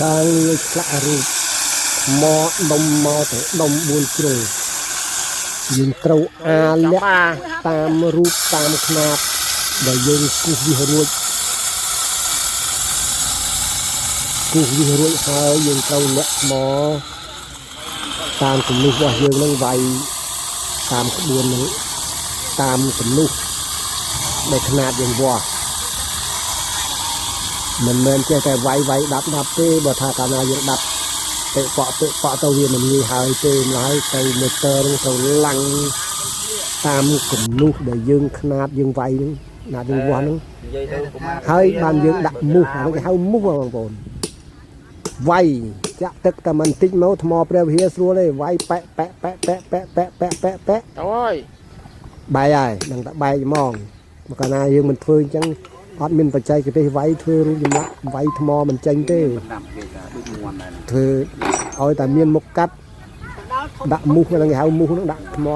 ខាងនេះឆ្លាក់រូបថ្មដុំមកទាំងដុំ4ជ្រុងយើងត្រូវអាលាក់តាមរូបតាមខ្នាតដែលយើងគូសវាសរួចគូសវាសរួចហើយយើងត្រូវលាក់ថ្មតាមគំនូសរបស់យើងនឹងវាយតាមក្បួននឹងតាមគំនូសដែលខ្នាតយើងវាស់ មិនមែនចេះតែវាយវាយដាប់ដាប់ទេបើថាកាលណាយើងដាប់តិប៉ក់តិប៉ក់ទៅវាមិនងាយហើយទេម្ល៉េះទៅម៉ូទ័រនឹងត្រូវឡាំងតាមគំនូសដែលយើងខ្នាតយើងវាយហ្នឹងណាយើងវាស់ហ្នឹង និយាយទៅប្រហែល ហើយបានយើងដាក់មូសអាហ្នឹងគេហៅមូសបងប្អូនវាយចាក់ទឹកតែមិនតិចមកថ្មព្រះវិហារស្រួលទេវាយប៉ែកប៉ែកប៉ែកប៉ែកប៉ែកប៉ែកប៉ែកប៉ែកប៉ែក ទៅហើយ បែកហើយនឹងតែបែកហ្មងមកកាលណាយើងមិនធ្វើអញ្ចឹងអត់មានបច្ចេកទេសវាយធ្វើរូបចម្លាក់វាយថ្មមិនចេញទេ ដាំគេថាដូចមួនដែរ ធ្វើឲ្យតែមានមុខកាត់ដាក់មូសហ្នឹងគេហៅមូសហ្នឹងដាក់ថ្ម